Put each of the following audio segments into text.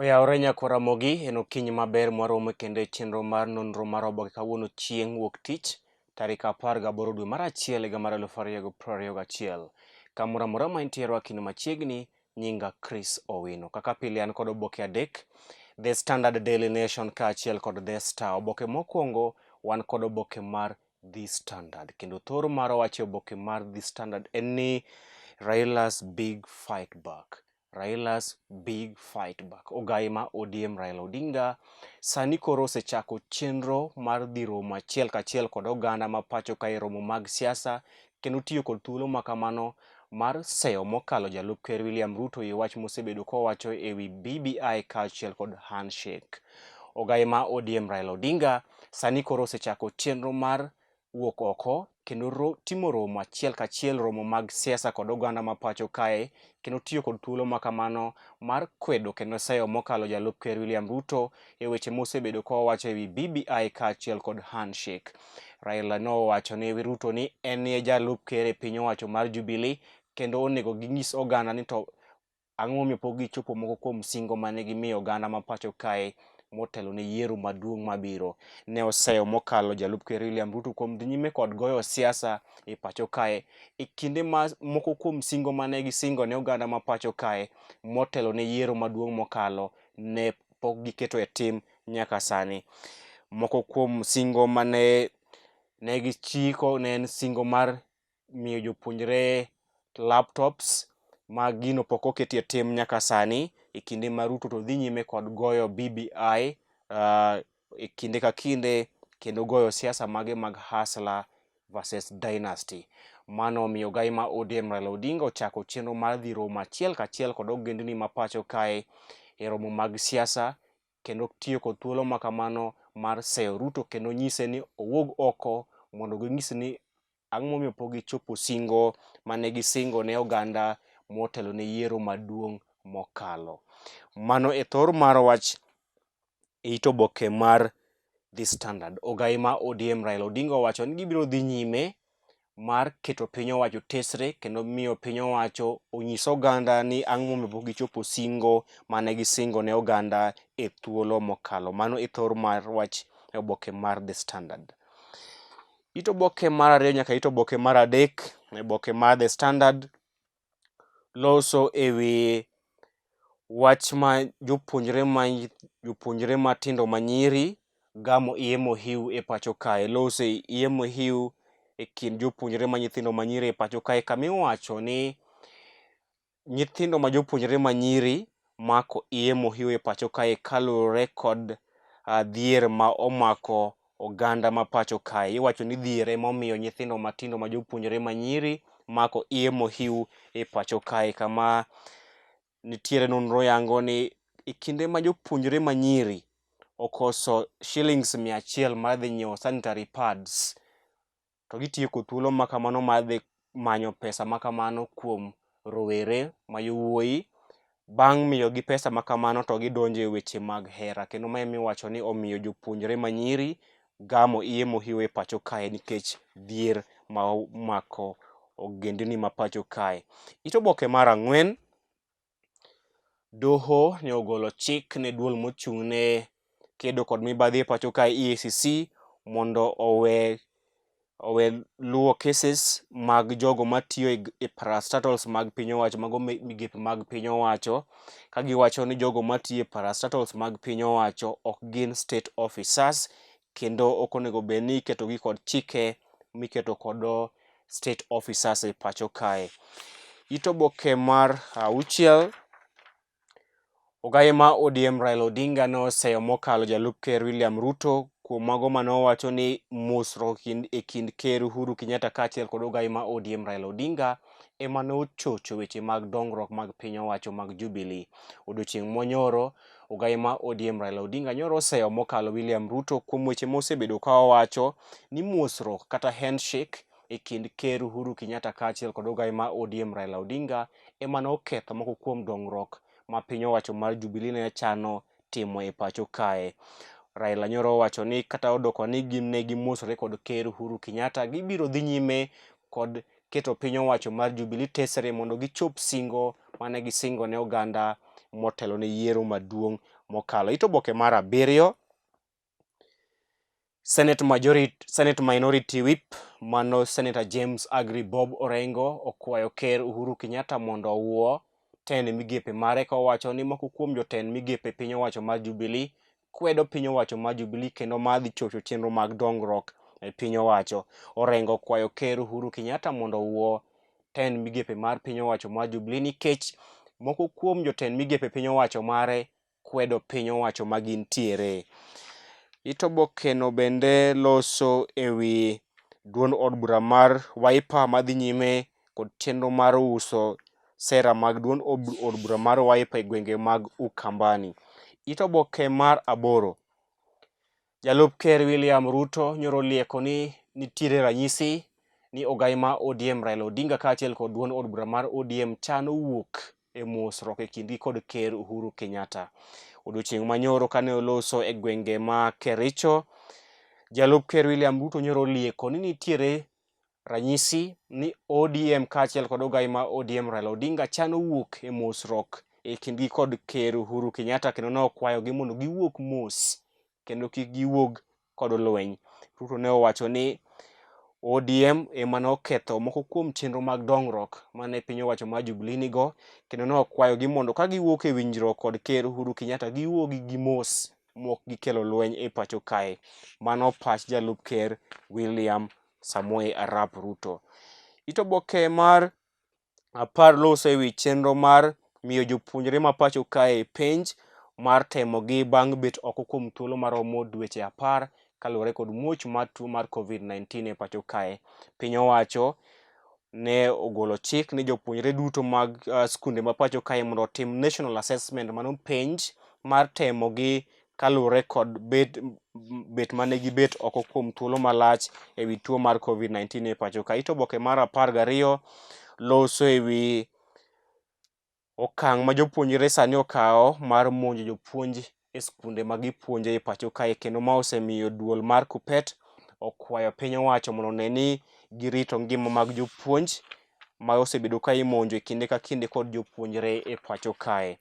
Oyawore nyakwar Ramogi, en okinyi maber mwaromo kendo e chenro mar nonro mar oboke kawuono chieng' wuok tich tarik 18 dwe mar achiel higa mar 2021. Kamoro amora ma intie rwakino machiegni, nyinga Chris Owino. Kaka pile an kod oboke adek, The Standard Daily Nation kaachiel kod The Star. Oboke mokwongo wan kod oboke mar The Standard kendo thor mar wach e oboke mar The Standard en ni Raila's big fight back. Raila's big fight back. Ogai ma ODM Raila Odinga sani koro osechako chenro mar dhi romo achiel kachiel kod oganda ma pacho kae romo mag siasa kendo tiyo kod thuolo ma kamano mar seyo mokalo jalup ker William Ruto e wach mosebedo kowacho e wi BBI kaachiel kod handshake. Ogai ma ODM Raila Odinga sani koro osechako chenro mar wuok oko kendo timo romo achiel kachiel romo mag siasa kod oganda ma pacho kae kendo tiyo kod thuolo ma kamano mar kwedo kendo seyo mokalo jalup ker William Ruto e weche mosebedo kowacho e wi BBI kaachiel kod handshake. Raila nowacho ne Ruto ni en e jalup ker e piny owacho mar Jubilee kendo onego ginyis oganda ni to Ang'o momiyo pok gichopo moko kuom singo mane gimiyo oganda ma pacho kae motelo ne yiero maduong' mabiro? Ne oseyo mokalo jalup ker William Ruto kuom dhi nyime kod goyo siasa e pacho kae e kinde ma moko kuom singo mane gisingo ne oganda ma pacho kae motelo ne yiero maduong' mokalo ne pok giketo e tim nyaka sani. Moko kuom singo mane ne gichiko ne en singo mar miyo jopuonjre laptops ma gino pok oketie tim nyaka sani e kinde ma Ruto to dhi nyime kod goyo BBI e kinde ka kinde kendo goyo siasa mage mag hustler versus dynasty. Mano omiyo ogai ma ODM Raila Odinga ochako chenro mar dhi romo achiel kachiel kod ogendni ma pacho kae e romo mag siasa kendo tiyo kod thuolo ma kamano mar seyo Ruto kendo nyise ni owuog oko mondo ginyis ni Ang'o momiyo pok gichopo singo mane gisingo ne oganda motelo ne yiero maduong' mokalo? Mano e thor mar wach e it oboke mar The Standard. Ogai ma ODM Raila Odinga owacho ni gibiro dhi nyime mar keto piny owacho tesre kendo miyo piny owacho onyis oganda ni ang'o momiyo pok gichopo singo mane gisingo ne oganda e thuolo mokalo. Mano e thor mar wach e oboke mar The Standard. It oboke mar ariyo nyaka it oboke mar adek, oboke mar The Standard loso e wi wach ma jopuonjre ma jopuonjre matindo ma nyiri gamo iye mohiu e pacho kae. Loso e iye mohiu e kind jopuonjre ma nyithindo ma nyiri e pacho kae kamiwacho ni Nyithindo ma jopuonjre ma nyiri mako iye mohiu e pacho kae kaluwore kod dhier ma omako oganda ma pacho kae. Iwacho ni dhier ema omiyo nyithindo matindo ma jopuonjre ma nyiri mako iye mohiu e pacho kae kama nitiere nonro yango ni e kinde ma jopuonjre ma nyiri okoso shillings 100 mar dhi nyiewo sanitary pads to gitiyo kod thuolo ma kamano mar dhi manyo pesa ma kamano kuom rowere ma yowuoyi. Bang' miyogi pesa ma kamano to gidonjo e weche mag hera kendo ma emiwacho ni omiyo jopuonjre ma nyiri gamo iye mohiu e pacho kae nikech dhier ma omako ogendni ma pacho kae. It oboke mar ang'wen Doho ne ogolo chik ne duol mochung' ne kedo kod mibadhi e pacho kae EACC mondo owe owe luwo cases mag jogo matiyo e parastatals mag piny owacho mago migepe mag piny owacho ka giwacho ni jogo matiyo e parastatals mag piny owacho ok gin state officers kendo ok onego bed ni iketogi kod chike miketo kodo state officers e pacho kae. It oboke mar auchiel Ogaye ma ODM Raila Odinga noseyo mokalo jalup ker William Ruto kuom mago mane owacho ni mosruok e kind ker Uhuru Kenyatta kaachiel kod ogaye ma ODM Raila Odinga ema ne ochocho weche mag dongruok mag piny owacho mag Jubilee. Odiochieng' monyoro Ogaye ma ODM Raila Odinga nyoro oseyo mokalo William Ruto kuom weche mosebedo ka owacho ni mosruok kata handshake e kind Ker Uhuru Kenyatta kaachiel kod ogaye ma ODM Raila Odinga ema ne oketho moko kuom dongruok ma piny owacho mar Jubilee ne chano timo e pacho kae. Raila nyoro owacho ni kata odoko ni gin ne gimosore kod Ker Uhuru Kenyatta, gibiro dhi nyime kod keto piny owacho mar Jubilee tesre mondo gichop singo mane gisingo ne oganda motelo ne yiero maduong' mokalo. It oboke mar abiriyo Senate Majority, Senate Minority Whip mano Senator James Agri Bob Orengo okwayo Ker Uhuru Kenyatta mondo owuo tend migepe mare ka owacho ni moko kuom jotend migepe piny owacho mar Jubilee kwedo piny owacho mar Jubilee kendo ma dhi chocho chenro mag dongruok e piny owacho. Orengo okwayo Ker Uhuru Kenyatta mondo owuo tend migepe mar piny owacho mar Jubilee nikech moko kuom jotend migepe piny owacho mare kwedo piny owacho ma gintiere. It obokeno bende loso e wi duond od bura mar Wiper madhi nyime kod chenro mar uso sera mag duond od bura mar Wiper e gwenge mag Ukambani. It oboke mar aboro. Jalup Ker William Ruto nyoro olieko ni nitiere ranyisi ni ogai ma ODM Raila Odinga kaachiel kod duond od bura mar ODM chano wuok e mosruok e kindgi kod Ker Uhuru Kenyatta. Odiochieng' manyoro kane oloso e gwenge ma Kericho, Jalup Ker William Ruto nyoro olieko ni nitiere ranyisi ni ODM kaachiel kod ogai ma ODM Raila Odinga chano wuok e mosruok e kindgi kod Ker Uhuru Kenyatta kendo ne okwayogi mondo giwuok mos kendo kik giwuog kod lweny. Ruto ne owacho ni ODM ema noketho moko kuom chenro mag dongruok mane piny owacho mar Jubilee nigo kendo ne okwayogi mondo ka giwuok e winjruok kod Ker Uhuru Kenyatta giwuogi gi mos mok gikelo lweny e pacho kae. Mano pach jalup ker William Samoei Arap Ruto. It oboke mar apar loso e wi chenro mar miyo jopuonjre ma pacho kae penj mar temogi bang' bet oko kuom thuolo maromo dweche 10 kaluwore kod muoch mar tuo mar COVID-19 e pacho kae. Piny owacho ne ogolo chik ni jopuonjre duto mag skunde ma pacho kae mondo otim national assessment, mano penj mar temogi kaluwore kod bet mane gibet oko kuom thuolo malach e wi tuo mar COVID-19 e pacho ka. It oboke mar 12 loso e wi okang' ma jopuonjre sani okawo mar monjo jopuonj e skunde ma gipuonje e pacho kae kendo ma osemiyo duol mar KUPPET okwayo piny owacho mondo one ni girito ngima mag jopuonj ma osebedo ka imonjo e kinde ka kinde kod jopuonjre e pacho kae.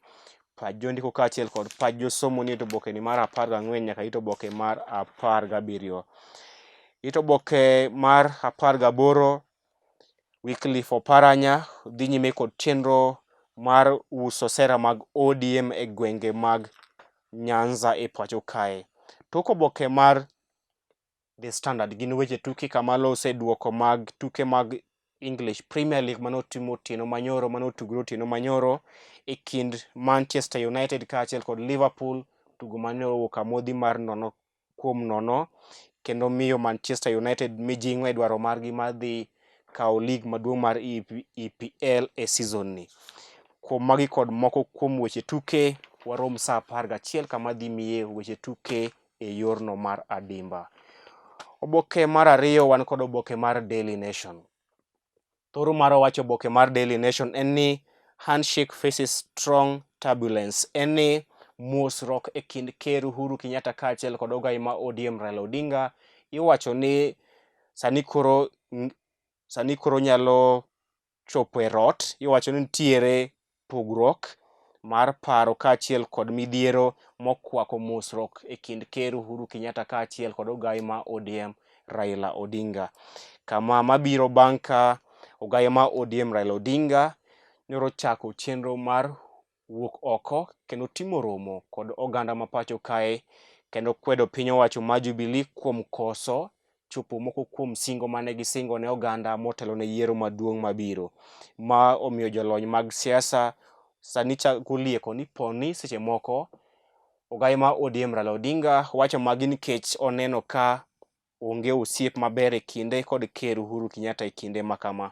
Pach jondiko kaachiel kod pach josomo nie oboke ni mar 14 nyaka it oboke mar 17. It oboke mar 18 Wycliffe Oparanya dhi nyime kod chenro mar uso sera mag ODM e gwenge mag Nyanza e pacho kae. Tok oboke mar The Standard gin weche tuke kama lose duoko mag tuke mag English Premier League mane otim otieno manyoro mane otugore otieno manyoro e kind Manchester United kaachiel kod Liverpool, tugo mane owuok amodhi mar 0-0 kendo miyo Manchester United mijing'o e dwaro margi mar dhi kawo lig maduong' mar EPL e season ni. Kuom magi kod moko kuom weche tuke, warom saa 11 kama dhi miye weche tuke e yorno mar adimba. Oboke mar ariyo wan kod oboke mar Daily Nation. Thoro mar owacho oboke mar Daily Nation en ni handshake faces strong turbulence. En ni mosruok e kind Ker Uhuru Kenyatta kaachiel kod ogai ma ODM Raila Odinga iwacho ni sani koro nyalo chopo e rot. Iwacho ni nitiere pogruok mar paro kaachiel kod midhiero mokwako mosruok e kind Ker Uhuru Kenyatta kaachiel kod ogai ma ODM Raila Odinga. Kama mabiro bang' ka ogai ma ODM Raila Odinga nyoro chako chenro mar wuok oko kendo timo romo kod oganda ma pacho kae kendo kwedo piny owacho ma Jubilee kuom koso chopo moko kuom singo mane gisingo ne oganda motelo ne yiero maduong' mabiro. Ma omiyo jolony mag siasa sani chako lieko ni poni seche moko ogai ma ODM Raila Odinga wacho magi nikech oneno ka onge osiep maber e kinde kod Ker Uhuru Kenyatta e kinde ma kama.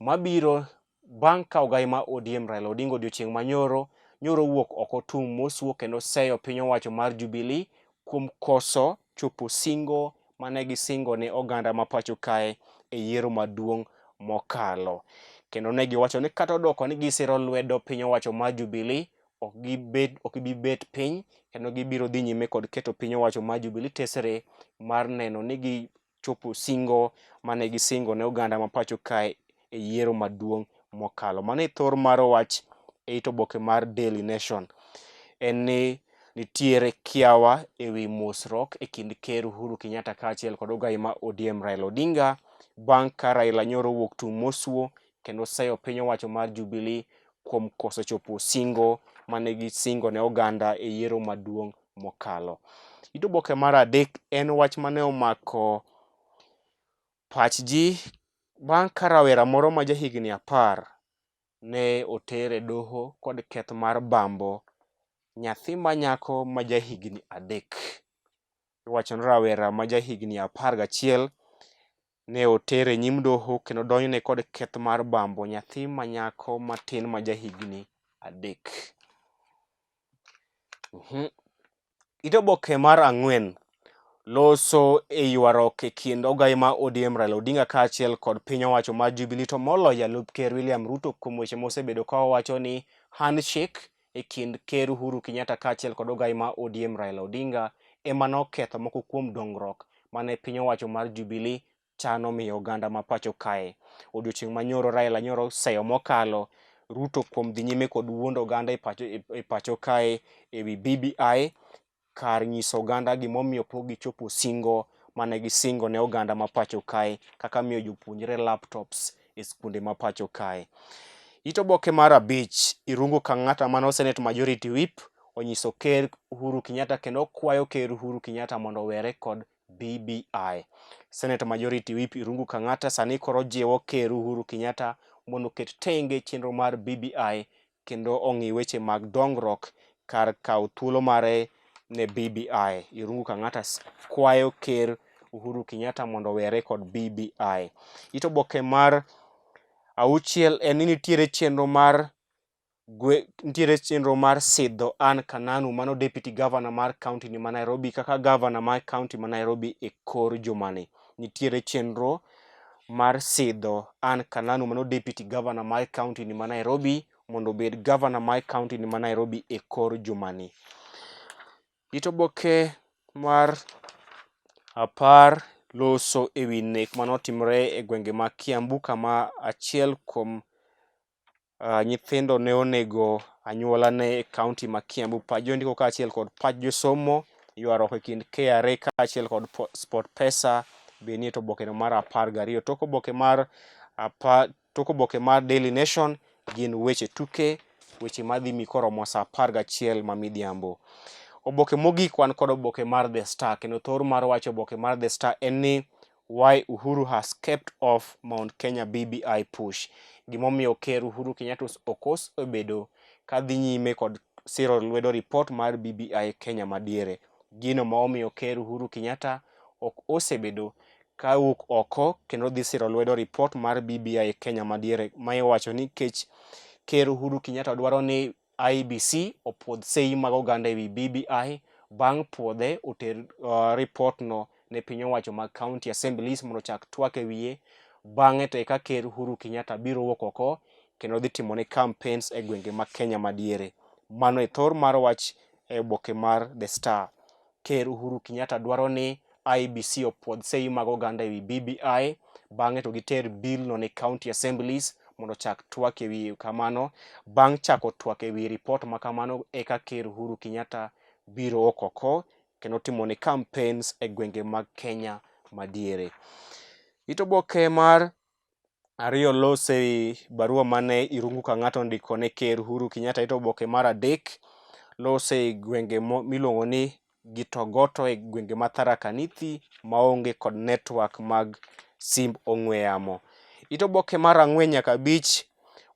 Mabiro bang' ka ogai ma ODM Raila Odinga odiochieng' manyoro nyoro wuok oko tung' mosuo kendo seyo piny owacho mar Jubilee kuom koso chopo singo mane gisingo ne oganda ma pacho kae e yiero maduong' mokalo. Kendo ne giwacho ni kata odoko ni gisiro lwedo piny owacho mar Jubilee, ok gibi bet piny kendo gibiro dhi nyime kod keto piny owacho mar Jubilee tesre mar neno ni gichopo singo mane gisingo ne oganda ma pacho kae e yiero maduong' mokalo. Mano e thor mar wach e it oboke mar Daily Nation en ni nitiere kiawa e wi mosruok e kind Ker Uhuru Kenyatta kaachiel kod ogai ma ODM Raila Odinga bang' ka Raila nyoro owuok tung' mosuo kendo seyo piny owacho mar Jubilee kuom koso chopo singo mane gisingo ne oganda e yiero maduong' mokalo. It oboke mar adek en wach mane omako pach ji bang' ka rawera moro ma jahigni 10 ne oter e doho kod keth mar bambo nyathi ma nyako ma jahigni 3. Iwacho ni rawera ma jahigni 11 ne oter e nyim doho kendo donjne kod keth mar bambo nyathi ma nyako matin ma jahigni 3. It oboke mar 4 loso e ywaruok e kind ogai ma ODM Raila Odinga kaachiel kod piny owacho mar Jubilee to moloyo jalup ker William Ruto kuom weche mosebedo ka owacho ni handshake e kind ker Uhuru Kenyatta kaachiel kod ogai ma ODM Raila Odinga ema noketho moko kuom dongruok mane piny owacho mar Jubilee chano miyo oganda ma pacho kae. Odiochieng' ma nyoro Raila nyoro seyo mokalo Ruto kuom dhi nyime kod wuondo oganda e pacho kae e wi BBI kar nyiso oganda gimomiyo pok gichopo singo mane gisingo ne oganda ma pacho kae kaka miyo jopuonjre laptops e skunde ma pacho kae. It oboke mar 5, Irungu Kang'ata mano Senate Majority Whip onyiso Ker Uhuru Kenyatta kendo kwayo Ker Uhuru Kenyatta mondo owere kod BBI. Senate Majority Whip Irungu Kang'ata sani koro jiwo Ker Uhuru Kenyatta mondo oket tenge chenro mar BBI kendo ong'i weche mag dongruok kar kawo thuolo mare ne BBI. Irungu Kang'ata kwayo Ker Uhuru Kenyatta mondo owere kod BBI. It oboke mar 6 en ni nitiere chenro mar nitiere chenro mar sidho Anne Kananu mano Deputy Governor mar kaunti ni ma Nairobi kaka Governor mar kaunti ma Nairobi e kor jumani. Nitiere chenro mar sidho Anne Kananu mano Deputy Governor mar kaunti ni ma Nairobi mondo obed Governor mar kaunti ni ma Nairobi e kor jumani. It oboke mar 10 loso e wi nek manotimore e gwenge mag Kiambu kama achiel kuom nyithindo ne onego anyuola ne e kaunti ma Kiambu. Pach jondiko kaachiel kod pach josomo, ywaruok e kind KRA kaachiel kod SportPesa be nie to oboke no mar 12. Tok oboke mar tok oboke mar Daily Nation gin weche tuke, weche madhi mi koromo saa 11 ma midhiambo. Oboke mogik wan kod oboke mar The Star, kendo thor mar wacho oboke mar The Star en ni why Uhuru has kept off Mount Kenya BBI push. Gimomiyo Ker Uhuru Kenyatta ok osebedo kadhi nyime kod siro lwedo report mar BBI Kenya madiere. Gino ma omiyo Ker Uhuru Kenyatta ok osebedo kawuok oko kendo dhi siro lwedo report mar BBI Kenya madiere, ma iwacho ni kech Ker Uhuru Kenyatta dwaro ni IEBC opuodh sei mag oganda ewi BBI, bang' puodhe oter report no ne piny owacho mag county assemblies mondo ochak twak e wiye. Bang'e to eka Ker Uhuru Kenyatta biro wuok oko kendo dhi timo ne campaigns e gwenge mag Kenya madiere. Mano e thor mar wach e oboke mar The Star. Ker Uhuru Kenyatta dwaro ni IEBC opuodh sei mag oganda ewi BBI, bang'e to giter bill no ne county assemblies mondo ochak twak ewi kamano. Bang' chako twak ewi report ma kamano, eka Ker Uhuru Kenyatta biro wuok oko kendo timo ne campaigns e gwenge mag Kenya madiere. It oboke mar 2 lose barua mane Irungu Kang'ata ondiko ne Ker Uhuru Kenyatta. It oboke mar 3 lose gwenge miluongo ni Gitogoto e gwenge ma Tharaka Nithi maonge kod network mag simb ong'we yamo. It oboke mar 4 nyaka 5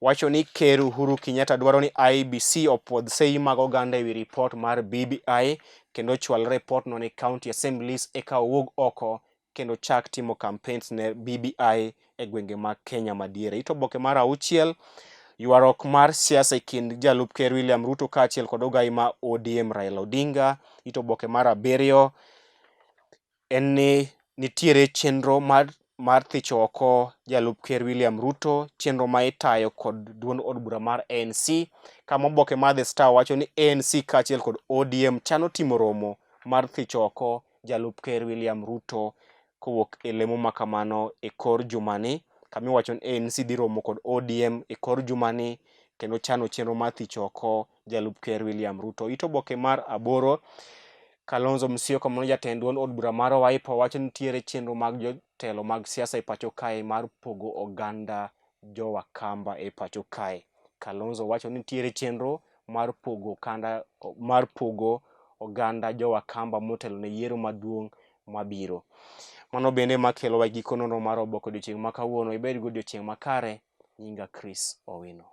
wacho ni Ker Uhuru Kenyatta dwaro ni IEBC opuodh sei mag oganda ewi report mar BBI kendo chwal report no ne county assemblies eka owuog oko kendo chak timo campaigns ne BBI e gwenge mag Kenya madiere. It oboke mar 6 ywaruok mar siasa e kind jalup ker William Ruto kaachiel kod ogai ma ODM Raila Odinga. It oboke mar 7 en ni nitiere chenro mar thicho oko jalup ker William Ruto, chenro ma itayo kod duond od bura mar ANC, kama oboke mar The Star wacho ni ANC kaachiel kod ODM chano timo romo mar thicho oko jalup ker William Ruto kowuok e lemo ma kamano e kor jumani, kama iwacho ni ANC dhi romo kod ODM e kor jumani kendo chano chenro mar thicho oko jalup ker William Ruto. It oboke mar aboro Kalonzo Musyoka mano jatend duond od bura mar Wiper wacho ni nitiere chenro mag jotelo mag siasa e pacho kae mar pogo oganda jo-Wakamba e pacho kae. Kalonzo wacho ni nitiere chenro mar pogo okanda mar pogo oganda jo-Wakamba motelo ne yiero maduong' mabiro. Mano bende makelo wa giko nonro mar oboke odiochieng' ma kawuono. Ibed gi odiochieng' makare. Nyinga Chris Owino.